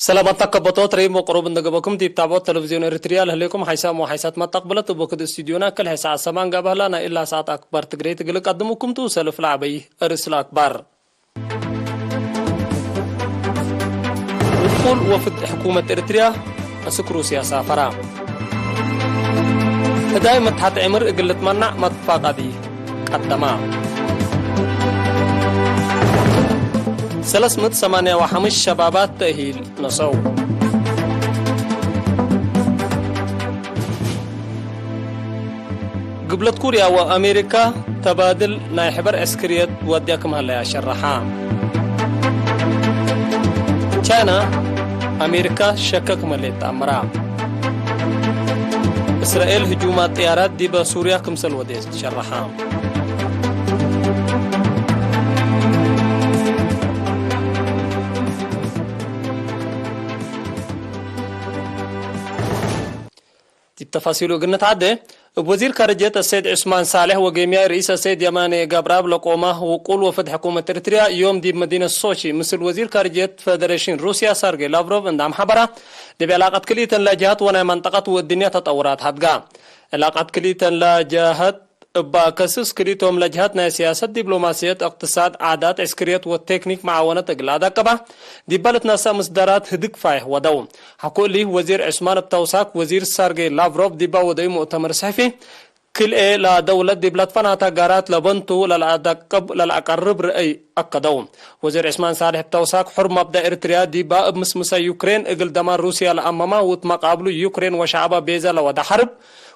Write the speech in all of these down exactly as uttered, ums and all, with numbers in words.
ሰላም አተከበቶት ሬም ወቅሩብ እንደ ገበኩም ዲብ ታቦት ቴሌቪዝዮን ኤሪትሪያ ለህሌኩም ሓይሳም ወሓይሳት መተቅብለት እብ ወክድ ስቱዲዮና ክል ሐይ ሰዓት ሰማን ጋብህላ ናይ እላ ሰዓት አክባር ትግሬ ትግል ቀድሙኩም ቱ ሰልፍ ለዐበይ እርስ ለአክባር። ውቁል ወፍድ ሕኩመት ኤሪትሪያ አስክ ሩስያ ሳፈራ። ህዳይ መትሐት ዕምር እግል ልትመናዕ መትፋቃዲ ቀደማ። ሰለስ ምእት ሰማንያ ወሐምስ ሸባባት ተእሂል ነሰው። ግብለት ኩርያ ወአሜሪካ ተባድል ናይ ሕበር ዕስክርየት ወድያ ክም ሀለያ ሸረሓ። ቻይና፣ አሜሪካ ሸከ ክም ሌት ተአምራ። እስራኤል ህጁማት ጥያራት ዲበ ሱርያ ክምሰል ወዴት ሸረሓ። ዲብ ተፋሲሉ እግል ንትዓዴ፣ እብ ወዚር ካርጅየት አሰይድ ዑስማን ሳልሕ ወጌምያይ ርኢስ አሰይድ የማኔ ገብረአብ ለቆመ ውቁል ወፍድ ሕኩመት ኤሪትርያ ዮም ዲብ መዲነት ሶቺ ምስል ወዚር ካርጅየት ፈደሬሽን ሩስያ ሳርጌ ላቭሮቭ እንደ አምሐበራ፣ ዲብ ዕላቀት ክልኢተን ለጀሀት ወናይ መንጠቀት ወእድንያ ተጠውራት ሀድጋ። ዕላቀት ክልኢተን ለጀሀት እበ ከስስ ክልኢቶም ለጀሀት ናይ ስያሰት፣ ዲፕሎማስየት፣ እቅትሳድ፣ ዓዳት፣ ዕስክርየት ወቴክኒክ መዓወነት እግል አዳቅባ ዲበ ልትነሰእ ምስደራት ህድግ ፋይሕ ወደው። ሐቆ እሊ፣ ወዚር ዑስማን እብ ተውሳክ ወዚር ሳርጌ ላቭሮቭ ዲበ ወደዩ ሙእተመር ሰሕፊ፣ ክልኤ ለደውለት ዲብ ለትፈናተ ጋራት ለበንቱ ለለአዳቅብ ለለአቀርብ ረአይ አከደው። ወዚር ዑስማን ሳልሕ እብ ተውሳክ፣ ሑር መብደእ ኤሪትርያ ዲበ እብ ምስምሰ ዩክሬን እግል ደማር ሩስያ ለአመመ ወእት መቃብሉ ዩክሬን ወሸዐበ ቤዘ ለወደ ሐርብ፣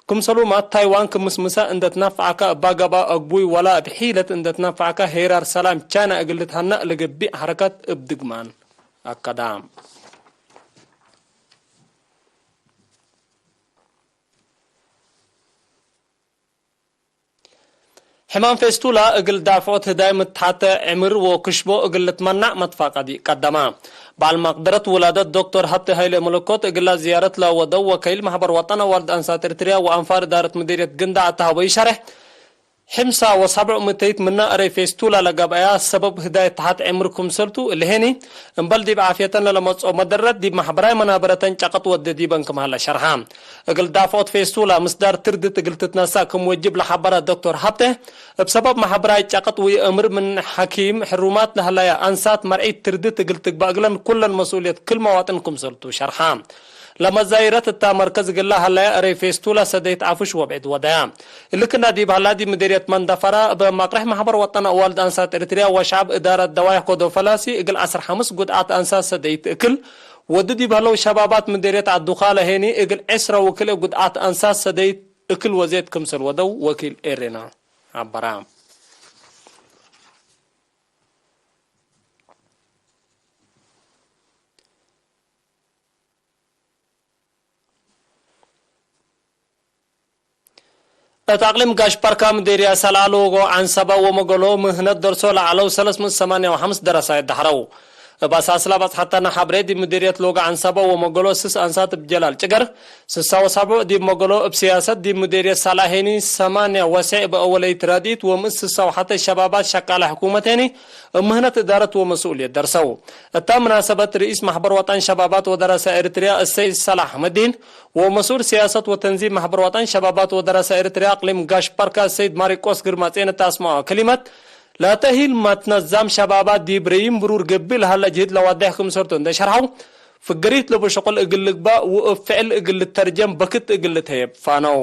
ክምሰሉመ ታይዋን ክም ምስምሰ እንደ ትነፈዐከ እባ ገብአ አግቡይ ወላ እብ ሒለት እንደ ትነፈዐከ ሄራር ሰላም ቻይና እግል ልትሀነእ ለገብእ ሐረከት እብ ድግማን አከዳ። ሕማም ፌስቱላ እግል ዳፍዖት ህዳይ ምትሓተ ዕምር ወክሽቦ እግል ልትመናዕ መትፋቀዲ ቀደመ። በዓል መቅደረት ውላደት ዶክተር ሀብቴ ሀይለ መለኮት እግላ ዝያረት ለወደው ወከይል ማሕበር ወጠን አዋልድ አንሳት ኤርትርያ ወአንፋር እዳረት ምዲርየት ግንዳዕ አተሀወዩ ሸሬሕ፣ ሕምሳ ወሰብዕ ምእተይት ምነ እረይ ፌስቱላ ለገብአያ ሰበብ ህዳይ ተሐት ዕምር ክምሰልቱ እሊ ሄኒ፣ እምበል ዲብ ዓፍየተን ለለመጽኦ መደረት ዲብ ማሕበራይ መናበረተን ጨቀጥ ወዴ ዲበን ክም ሀለ ሸርሐ። እግል ዳፍዖት ፌስቱላ ምስዳር ትርድት እግል ትትነሳእ ክም ወጅብ ለሐበረ ዶክተር ሀብቴ፣ እብ ሰበብ ማሕበራይ ጨቀጥ ወየአምር ምን ሐኪም ሕሩማት ለሀለያ አንሳት መርዒት ትርድት እግል ትግበእ እግለን ኩለን መስኡልየት ክል መዋጥን ክምሰልቱ ሸርሐ። ለመዛይረት እታ መርከዝ እግላ ሀለያ እረይ ፌስቱላ ሰደይት አፉሽ ወብዕድ ወደያ። እሊ ክና ዲብ ሀላ ዲብ ምዲርየት መንደፈራ እብ መቅርሕ ማሕበር ወጠን አዋልድ አንሳት ኤርትርያ ወሸዐብ እዳረት ደዋይሕ ኮዶፈላሲ እግል ዐስር ሐምስ ጉድዓት አንሳት ሰደይት እክል ወዱ ዲብ ሀለው ሸባባት ምዴርየት ዐዱካለ ሄኒ እግል ዕስረ ወክልኤ ጉድዓት አንሳት ሰደይት እክል ወዜት ክምሰል ወደው ወኪል ኤሬና ሐበራ። እት አቅሊም ጋሽ ባርካ ምዴርያ ሰልዓ ሎጎ ዐንሰበ ወመገሎ ምህነት ደርሶ ለዐለው ሰለስ ምእት ሰማንያ ወሐምስ ደረሳይት ደሐረው። እብ አሳስላ በጽሐተነ ሐብሬ ዲብ ምዴርየት ሎጎ ዐንሰበ ወመገሎ ስስ አንሳት እብ ጀላል ጭገር፣ ስሳ ወሰብዑ ዲብ መገሎ እብ ስያሰት ዲብ ምዴርየት ሰልዓ ሄኒ ሰማንያ ወሴዕ እብ አወለይት ረድኢት ወምእት ስሳ ወሐተ ሸባባት ሸቃለ ሕኩመት ሄኒ እብ ምህነት እዳረት ወመስኡልየት ደርሰው። እታ ምናሰበት ርኢስ ማሕበር ወጠን ሸባባት ወደረሳ ኤርትርያ እሰይድ ሰላሕ አሕመዲን፣ ወመስኡል ስያሰት ወተንዚም ማሕበር ወጠን ሸባባት ወደረሳ ኤርትርያ አቅሊም ጋሽ ባርካ ሰይድ ማሪቆስ ግርማጼን እት አስመዖ ከሊመት፣ ለተእሂል መትነዛም ሸባባት ዲብ ረይም ብሩር ገብእ ለሀለ ጅህድ ለዋዴሕ ክምሰልቱ እንዴ ሸርሐው፣ ፍገሪት ለቡ ሸቁል እግል ልግባእ ወእብ ፍዕል እግል ልተርጀም በክት እግል ልትሀየብ ፋነው።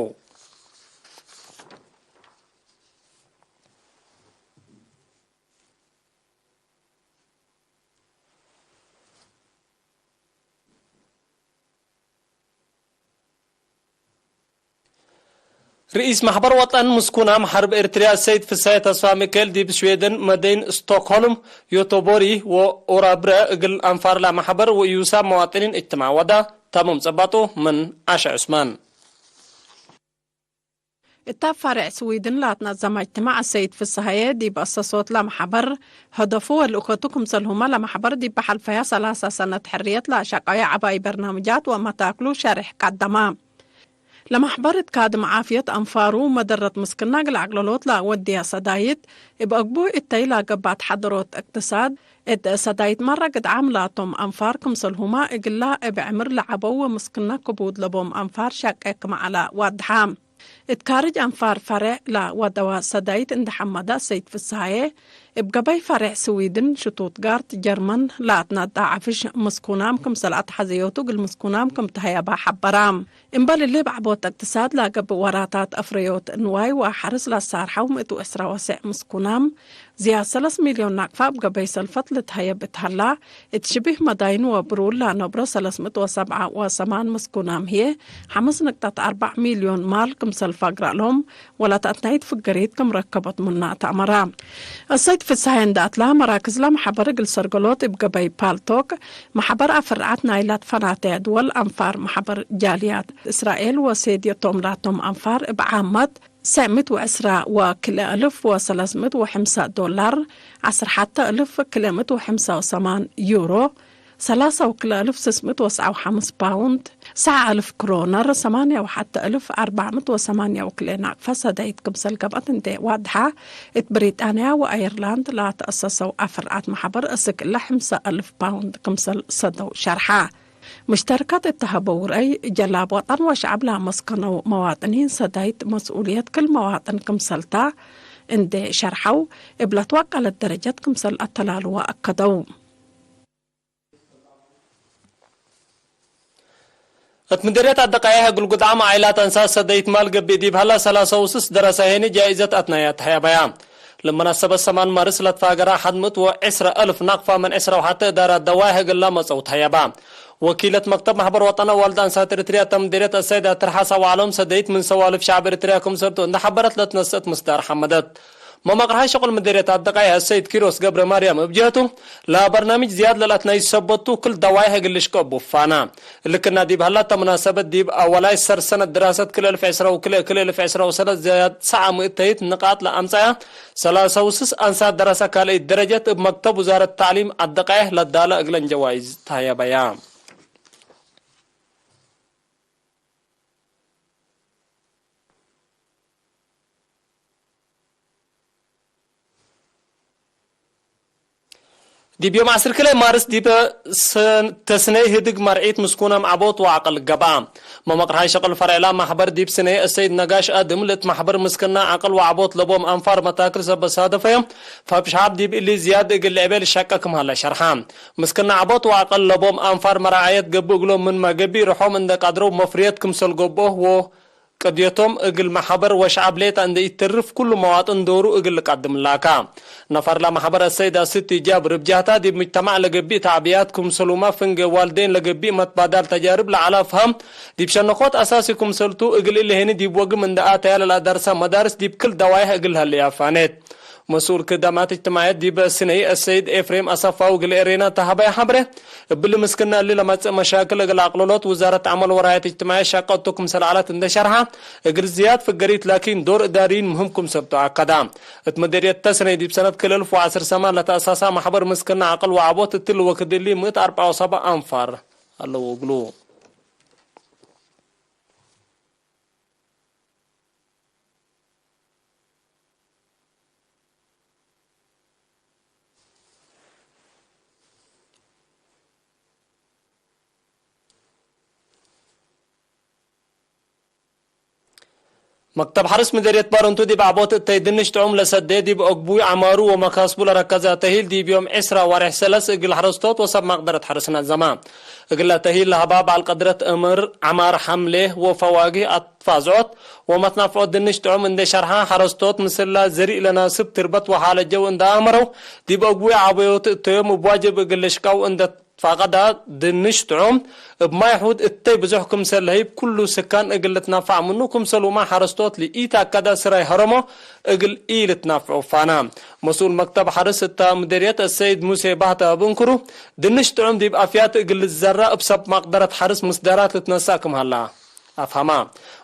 ርኢስ ማሕበር ወጠን ምስኩናም ሐርብ ኤርትርያ ሰይድ ፍሳዬ ተስፋሚካኤል ዲብ ሽዌደን መደይን ስቶክሆልም፣ ዮቶቦሪ ወኦራብረ እግል አንፋርላ ማሕበር ወእዩሳም መዋጥኒን እጅትማዕ ወዳ። ታምም ጸባጦ ምን ዓሻ ዑስማን። እታ ፈሬዕ ስዊድን ለአትነዘመ እጅትማዕ፣ አሰይድ ፍሰሀየ ዲብ አሰሶት ለመሐበር፣ ሀደፉ ወልኡከቱ ክምሰልሁመ ለመሐበር ዲብ ሐልፈያ ሰላሳ ሰነት ሕርየት ለአሸቀየ ዐባይ በርናምጃት ወመታክሉ ሸሬሕ ቀደመ። ለመሕበር እት ካድም ዓፍየት አንፋሩ መደረት ምስክና እግል አቅለሎት ለወድያ ሰዳይት፣ እብ አግቡይ እተይ ለገብአት ሐደሮት እቅትሳድ፣ እት ሰዳይት መረ ግድዓም ላቶም አንፋር ክምሰልሁመ እግላ እብ ዕምር ለዐበው ወምስክና ክቡድ ለቦም አንፋር ሸቄ ክም ዐለ ዋድሐ። እት ካርጅ አንፋር ፈሬዕ ለወደዋ ሰዳይት እንደ ሐመደ ሰይድ ፍስሃዬ፣ እብ ገበይ ፈሬዕ ስዊድን ሽቱትጋርት ጀርመን ለአትናዳ ዐፍሽ ምስኩናም ክምሰል አትሐዘዮቱ እግል ምስኩናም ክም ተሀየባ ሐበራ። እምበል እሊ እብ ዐቦት እቅትሳድ ለገብእ ወራታት አፍረዮት ንዋይ ወሐርስ ለአሳርሐው ምእት ወዕስራ ወሰዕ ምስኩናም፣ ዝያድ ሰለስ ሚልዮን ናቅፋ እብ ገበይ ሰልፈት ልትሀየብ እት ሀላ፣ እት ሽቢህ መዳይን ወብሩል ለነብሮ ሰለስ ምእት ወሰብዓ ወሰማን ምስኩናም ህዬ፣ ሐምስ ንቅጠት አርበዕ ሚልዮን ማል ክምሰል ፈግረ እሎም፣ ወለተአትናይት ፍገሪት ክም ረከቦት ምና ተአመረ። እሰይድ ፍስሐየ እንደ አትላ መራክዝ ለመሐበር እግል ሰርገሎት እብ ገበይ ፓልቶክ፣ መሐበር አፍርዓት ናይላት ፈናተያ ድወል አንፋር፣ መሐበር ጃልያት እስራኤል ወሴድዮ ቶም ላቶም አንፋር እብ ዓመት ሰዕ ምእት ወዕስራ ወክልኤ አልፍ ወሰለስ ምእት ወሐምሳ ዶላር፣ ዐስር ሐተ አልፍ ክልኤ ምእት ወሐምሳ ወሰማን ዩሮ፣ ሰላሳ ወክልኤ አልፍ ስስ ምእት ወሰዓ ወሐምስ ፓውንድ፣ ሰዓ አልፍ ክሮነር፣ ሰማንያ ወሐተ አልፍ አርበዕ ምእት ወሰማንያ ወክልኤ ናቅፈ ሰዳይት ክምሰል ገብአት እንዴ ዋድሐ፣ እት ብሪጣንያ ወአየርላንድ ለአትአሰሰው አፍርዓት መሐበር እስክ እለ ሐምሳ አልፍ ፓውንድ ክምሰል ሰደው ሸርሐ። ምሽተርከት እተ ሀበው ረአይ፣ ጀላብ ወጠን ወሸዐብ ለአመስከነው መዋጥኒን ሰዳይት መስኡልየት ክል መዋጥን ክምሰልታ እንዴ ሸርሐው፣ እብ ለትወቀለት ደረጀት ክምሰል አተላልወ አከደው። እት ምድርየት አደቃየህ እግል ጉድዓም ዓኢላት አንሳት ሰደይት ማል ገብእ ዲብ ሀላ ሰላሳ ወስስ ደረሰ ሄኒ ጃኢዘት አትናያት ተሀያባያ። ለመናሰበት ሰማን ማርስ ለትፋገራ ሐድ ምእት ወዕስረ አልፍ ናቅፋ ምን ዕስረ ወሐተ እዳራት ደዋይህ እግላ መጸው ተሀያባ። ወኪለት መክተብ መሕበር ወጠን አዋልድ አንሳት ኤሪትርያ እተ ምድርየት አሰይድ አትርሐ ሰዋዕሎም ሰደይት ምን ሰዋልፍ ሸዕብ ኤሪትርያ ክምሰልቱ እንደ ሐበረት ለትነሰአት ምስዳር ሐመደት። መመቅርሐይ ሸቁል ምድርየት አደቃይ አሰይድ ኪሮስ ገብረ ማርያም እብ ጀህቱ፣ ለበርናምጅ ዝያድ ለልአትናይ ሰበቱ ክል ደዋይህ እግል ልሽቀቡ ፋና። እልክና ዲብ ሀላተ ሙናሰበት ዲብ አወላይ ሰር ሰነት ድራሰት ክል አልፍ ዕስራ ወክልኤ ክል አልፍ ዕስራ ወሰለስ ዝያድ ሰዓ ምእተይት ንቃጥ ለአምጸያ፣ ሰላሳ ወስስ አንሳት ደረሰ ካልአይት ደረጀት እብ መክተብ ውዛረት ተዕሊም አደቃይህ ለዳለ እግለን ጀዋይዝ ተሀየበያ። ዲብ ዮም ዐስር ክልኤ ማርስ ዲብ ሰን-፣ ተስነይ ህድግ መርዒት ምስኩናም ዐቦት ወዐቅል ገብአ። መመቅርሐይ ሸቅል ፈርዕላ ማሕበር ዲብ ስነይ አሰይድ ነጋሽ አድም፣ ለእት ማሕበር ምስክና ዐቅል ወዐቦት ለቦም አንፋር መታክል ሰበት ሳደፈዮም፣ ፈብሽ ሐብ ዲብ እሊ ዝያድ እግል ልዕቤ ልሸቀ ክም ሀለ ሸርሐ። ምስክና ዐቦት ወዐቅል ለቦም አንፋር መራዐየት ገብእ እግሎም ምንመ ገቢእ ርሖም እንደ ቀድረው መፍርየት ክምሰል ገብኦ ወ ቅድየቶም እግል መሐበር ወሸዐብ ሌጠ እንዴ ኢትተርፍ፣ ኩሉ መዋጥን ዶሩ እግል ልቀድም ላካ። ነፈር ለመሐበር አሰይድ አስቲ ጃብር እብ ጀህታ፣ ዲብ ሙጅተማዕ ለገብእ ተዕብያት ክምሰሉመ፣ ፍንጌ ዋልዴን ለገብእ መትባዳል ተጃርብ ለዐለ አፍሀም፣ ዲብ ሸነኮት አሳሲ ክምሰልቱ፣ እግል እሊ ሄኒ ዲብ ወግም እንዴ አተያ ለለአደርሰ መዳርስ ዲብ ክል ደዋይሕ እግል ለሀለያ ፋኔት። መስኡል ክዳማት እጅትማዕየት ዲብ ስነይ አሰይድ ኤፍሬም አሰፋው እግል ኤሬና ተሀበየ ሐብሬ፣ እብሊ ምስክና እሊ ለመጽእ መሻክል እግል አቅልሎት ውዛረት ዐመል ወራየት እጅትማዕየት ሸቀቱ ክምሰል ዐለት እንዴ ሸርሐ፣ እግል ዝያድ ፍገሪት ላኪን ዶር እዳርይን ምህም ክምሰልቱ አከዳ። እት መደርየት ተስነይ ዲብ ሰነት ክል አልፍ ወዐስር ሰማን ለተአሳሳ መሕበር ምስክና ዐቅል ወዐቦት እትሊ ወክድ እሊ ምእት አርበዕ ወሰብዕ አንፋር ዐለው እግሉ። መክተብ ሐርስ ምደርየት ባረንቱ ዲብ ዐቦት እተይ ድንሽ ጥዑም ለሰዴ ዲብ አግቡይ ዐማሩ ወመካስቡ ለረከዘ ተሂል ዲብ ዮም ዕስራ ወሬሕ ሰለስ እግል ሐረስቶት ወሰብ ማቅደረት ሐርስ ነዘመ። እግለ ተሂል ለሀባ በዐል ቀድረት እምር ዐማር ሐምሌ ወፈዋግህ አትፋዝዖት ወመትናፍዖት ድንሽ ጥዑም እንዴ ሸርሐ፣ ሐረስቶት ምስላ ዘሪእ ለናስብ ትርበት ወሓለ ጀው እንዴ አመረው፣ ዲብ አግቡይ ዐበዮት እተዮም እብ ዋጅብ እግል ልሽቀው እንዴ ትፋቀዳ፣ ድንሽ ጥዑም እብ ማይ ሑድ እተይ ብዙሕ ክምሰል ለህይብ፣ ኩሉ ስካን እግል ልትናፋዕ ምኑ ክምሰሉመ ሐረስቶት ለኢተአከደ ስራይ ሀረሞ እግል ኢልትናፍዑ ፋና። መስኡል መክተብ ሐርስ እተ ምደርየት አሰይድ ሙሴ ባህተ እብ እንክሩ፣ ድንሽ ጥዑም ዲብ አፍያት እግል ልትዘራእ እብ ሰብ ማቅደረት ሐርስ ምስዳራት ልትነሳእ ክም ሀላ አፍሀማ።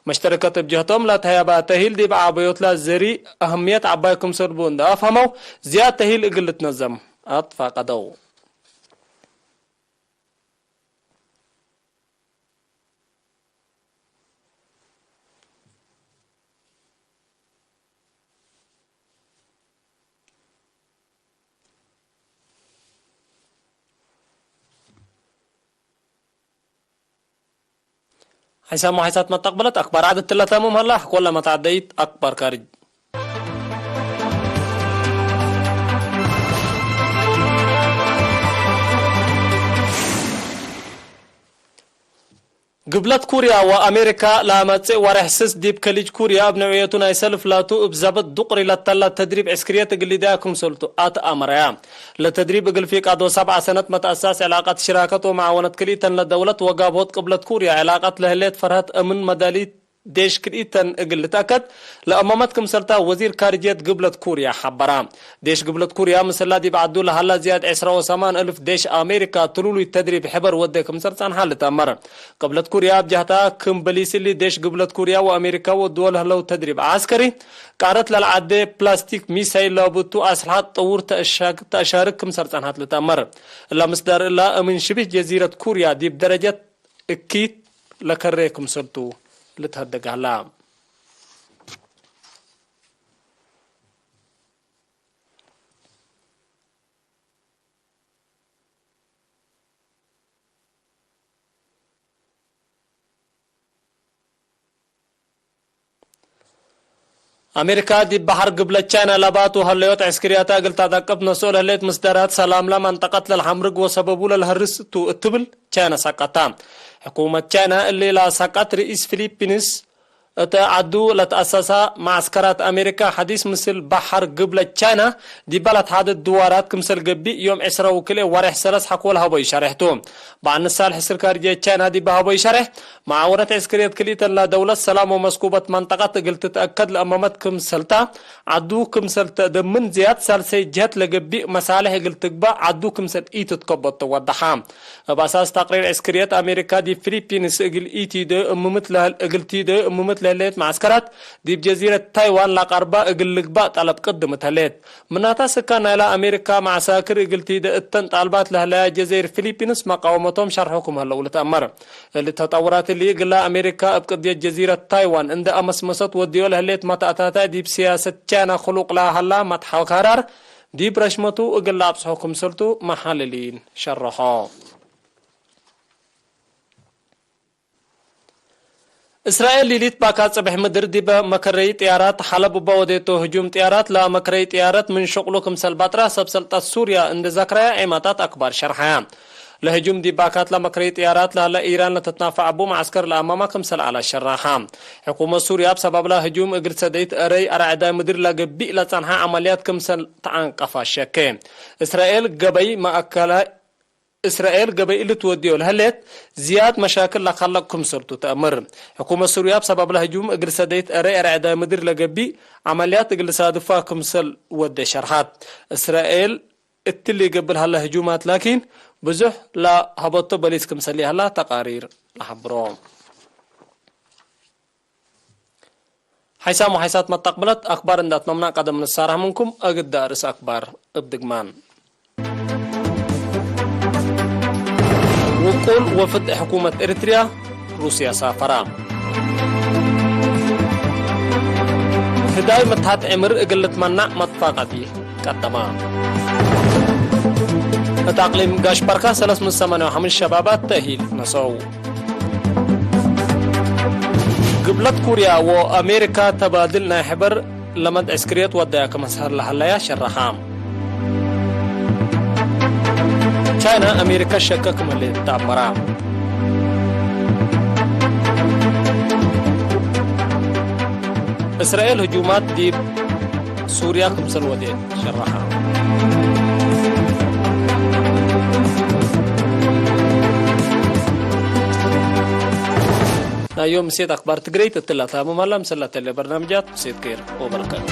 መሽተረከት እብ ጀህቶም ለተህያባ ተሂል ዲብ ዐበዮትላ ዘሪእ አህምየት ዐባይ ክምሰል ቡ እንዴ አፍሀመው፣ ዝያድ ተሂል እግል ልትነዘም አትፋቀደው። ሐይሳም ወሐይሳት መተቅበለት አክባር ዐድ እትለ ተምም ሀላ፣ ኮለ መትዐደይት አክባር ካርጅ። ግብለት ኩርያ ወአሜሪካ ለአመጽእ ወሬሕ ስስ ዲብ ከሊጅ ኩርያ እብ ንውዕየቱ ናይ ሰልፍ ላቱ እብ ዘበጥ ዱቅሪ ለተላ ተድሪብ ዕስክርየት እግል ሊደያ ክምሰልቱ አትአመረያ። ለተድሪብ እግል ፊቃዶ ሰብዓ ሰነት መትአሳስ ዕላቀት ሽራከት ወመዓወነት ክልኢተን ለደውለት ወጋብሆት ቅብለት ኩርያ ዕላቀት ለህሌት ፈርሀት እምን መዳሊት ዴሽ ክልኢተን እግል ልትአከድ ለአማመት ክምሰልታ ወዚር ካርጅየት ግብለት ኩርያ ሐበራ። ዴሽ ግብለት ኩርያ ምስላ ዲብ ዐዱ ለሀላ ዝያድ ዕስራ ወሰማን እልፍ ዴሽ አሜሪካ ትሉሉይ ተድሪብ ሕበር ወዴ ክምሰል ጸንሐ ልትአመር። ቅብለት ኩርያ እብ ጀህታ ክም በሊስ እሊ ዴሽ ግብለት ኩርያ ወአሜሪካ ወድወል ህለው ተድሪብ ዐስከሪ ቃረት ለልዓዴ ፕላስቲክ ሚሳይል ለቡቱ አስልሐት ጠውር ተአሻግ-፣ ተአሻርክ ክምሰል ጸንሐት ልትአመር። እላ ምስዳር እላ እምን ሽቢህ ጀዚረት ኩርያ ዲብ ደረጀት እኪት ለከሬ ክምሰልቱ ልትሀደግ ሀላ። አሜሪካ ዲብ በሐር ግብለት ቻይና ለባቱ ሀለዮት ዕስክርያተ እግል ተአዳቅብ ነስኦ ለህሌት ምስደራት ሰላምላ መንጠቀት ለልሐምርግ ወሰበቡ ለልሀርስ ቱ እትብል ቻይና ሳቀታ። ሕኩመት ቻይና እሊ ለሳቀት ርኢስ ፊሊፒንስ እተ ዐዱ ለትአሰሳ መዐስከራት አሜሪካ ሐዲስ ምስል በሐር ግብለት ቻይና ዲበ ለትሓደድ ድዋራት ክምሰል ገብእ ዮም ዕስራ ወክልኤ ወሬሕ ሰለስ ሐቆ ለሀቦ ይሸሬሕ ቱ። በአንሳል ሕስር ካርጅየት ቻይና ዲበ ሀቦ ይሸሬሕ መዓወነት ዕስክርየት ክልኢተን ለደውለት ሰላም ወመስኩበት መንጠቀት እግል ትትአከድ ለአመመት ክምሰልታ፣ ዐዱ ክምሰል ተአደምን ዝያድ ሳልሰይ ጀህት ለገብእ መሳልሕ እግል ትግባእ ዐዱ ክምሰል ኢትትከቦ ተወደሐ። እብ አሳስ ተቅሪር ዕስክርየት አሜሪካ ዲብ ፊሊፒንስ እግል ኢቲደ እምምት ለህል-፣ እግል ቲደ እምምት ለህሌት መዐስከራት ዲብ ጀዚረት ታይዋን ለቀርባ እግል ልግባእ ጠለብ ቅድምት ህሌት። ምናታ ስካን ናይላ አሜሪካ መዐሳክር እግል ቲደ እተን ጣልባት ለህለያ ጀዘይር ፊሊፒንስ መቃወመቶም ሸርሖ ክም ህለው ልትአመር። እሊ ተጠውራት እሊ እግላ አሜሪካ እብ ቅድየት ጀዚረት ታይዋን እንደ አመስመሰት ወድዮ ለህሌት መተአታታይ ዲብ ስያሰት ቻይና ክሉቅ ለሀላ መትሐካራር ዲብ ረሽመቱ እግል ለአብጽሖ ክምሰልቱ መሐልሊን ሸረሖ። እስራኤል ሊሊት ባካት ጽብሕ ምድር ዲበ መከረይ ጥያራት ሐለብ እበ ወዴቶ ህጁም ጥያራት ለመከረይ ጥያረት ምን ሸቅሉ ክምሰል ባጥራ ሰብ ሰልጠት ሱርያ እንዴ ዘክረያ ዔማታት አክባር ሸርሐያ። ለህጁም ዲብ ባካት ለመከረይ ጥያራት ለህለ ኢራን ለትትናፈዕ እቡ መዐስከር ለአማማ ክምሰል ዐለ ሸራሐ። ሕኩመት ሱርያ እብ ሰበብላ ህጁም እግል ሰደይት እረይ አርዕዳይ ምድር ለገብእ ለጸንሐ ዐመልያት ክምሰል ተዐንቀፋ ሸኬ። እስራኤል ገበይ መአከላይ እስራኤል ገበይ ልትወድዮ ለህሌት ዝያድ መሻክል ለከለቅ ክምሰልቱ ተአምር። ሕኩመት ሱርያ እብ ሰበብላ ህጁም እግል ሰደይት እረይ አርዕዳይ ምድር ለገብእ ዐመልያት እግል ልሳድፋ ክምሰል ወዴ ሸርሐት። እስራኤል እትሊ ገብእ ለሀለ ህጁማት ላኪን ብዙሕ ለሀበቶ በሊስ ክምሰል ይሀላ ተቃሪር ለሐብሮ። ሐይሳም ወሐይሳት መተቅብለት አክባር እንደ አትመምና ቀደም ንሳረሕ ምንኩም። አግዳ ርእስ አክባር እብ ድግማን። ውቁል ወፍድ ሕኩመት ኤሪትርያ ሩስያ ሳፈራ። ህዳይ ምትሐት ዕምር እግል ልትመናዕ መትፋቀዲ ቀደማ። እት አቅሊም ጋሽ ባርካ ሰለስ ምእት ሰማንያ ወሐምስ ሸባባት ተእሂል ነሰው። ግብለት ኩርያ ወአሜሪካ ተባድል ናይ ሕበር ለመድ ዕስክርየት ወደያ ክምሰል ለሀለያ ሸረሐ። ቻይና አሜሪካ ሸከ ክም ህሌት ተአመራ። እስራኤል ህጁማት ዲብ ሱርያ ክምሰል ወዴት ሸረሐ። ናይ ዮም ምሴት አክባር ትግረይት እትላ ታምም ሀላ። ምሰላ ተሌ በርናምጃት ምሴት ኬር ወበረከት።